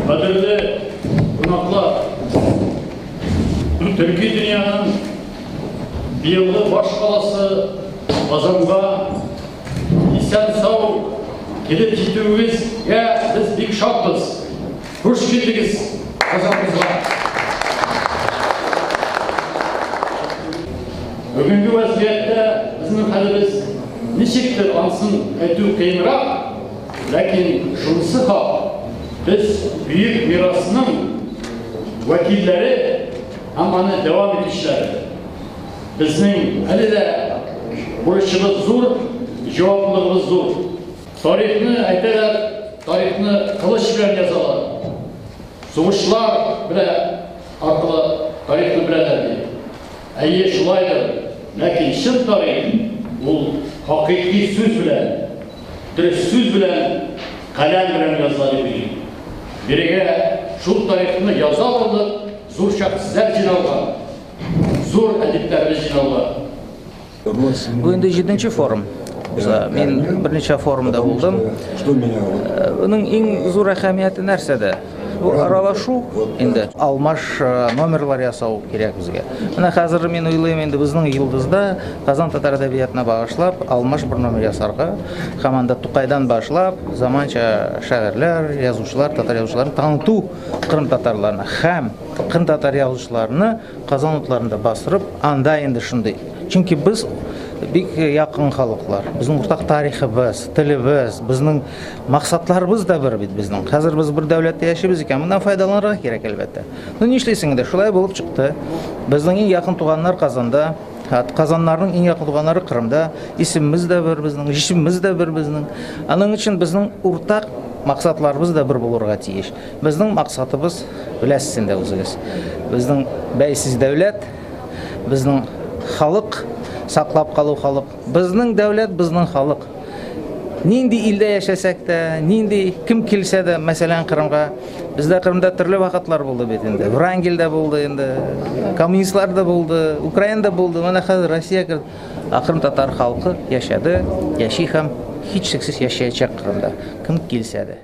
Кадерле кунаклар, төрки дөньяның быелгы баш каласы Казанга исән-сау килеп җитүегезгә без бик шатбыз. Хуш килдегез Казаныбызга. Бүгенге вәзгыятьтә безнең хәлебез ничектер, ансын әйтү кыенрак, ләкин шунысы хак, без бөек мирасның вәкилләре һәм аны дәвам итүчеләре. Безнең әле дә бурычыбыз зур, җаваплылыгыбыз зур. Тарихны әйтәләр, тарихны кылыч белән язалар. Сугышлар белән аркылы тарихны беләләр ди. Әйе, шулайдыр. Ләкин чын тарих ул хакыйкый сүз белән, дөрес сүз белән, каләм белән языла дип уйлыйм. Бирегә шул тарихны яза алырлык зур шәхесләр җыйналган, зур әдипләребез җыйналган. Бу инде җиденче форум. Мин берничә форумда булдым. Моның иң зур әһәмияте нәрсәдә? Бу аралашу инде алмаш номерлар ясау кирәк безгә. Менә хәзер мин уйлыйм инде безнең Йолдызда Казан татар әдәбиятына багышлап алмаш бер номер ясарга һәм анда Тукайдан башлап заманча шагыйрьләр, язучылар, татар язучыларын таныту кырым татарларына һәм кырым татар язучыларны Казан утларында бастырып, анда инде шундый. Чөнки без бик якын халыклар. Безнең уртак тарихыбыз, телебез, безнең максатларыбыз да бер бит безнең. Хәзер без бер дәүләттә яшибез икән, моннан файдаланырга кирәк, әлбәттә. Ну, нишлисең инде, шулай булып чыкты. Безнең иң якын туганнар Казанда, Казаннарның иң якын туганнары Кырымда. Исемебез дә бер безнең, җисемебез дә бер безнең. Аның өчен безнең уртак максатларыбыз да бер булырга тиеш. Безнең максатыбыз, беләсез инде үзегез, безнең бәйсез дәүләт, безнең халык, саклап калу халык. Безнең дәүләт, безнең халык. Нинди илдә яшәсәк тә, нинди кем килсә дә, мәсәлән, Кырымга, бездә Кырымда төрле вакытлар булды бит инде. Врангель дә булды инде, коммунистлар да булды, Украина да булды, менә хәзер Россия керде. Ә Кырым татар халкы яшәде, яши һәм һичшиксез яшәячәк Кырымда, кем килсә дә.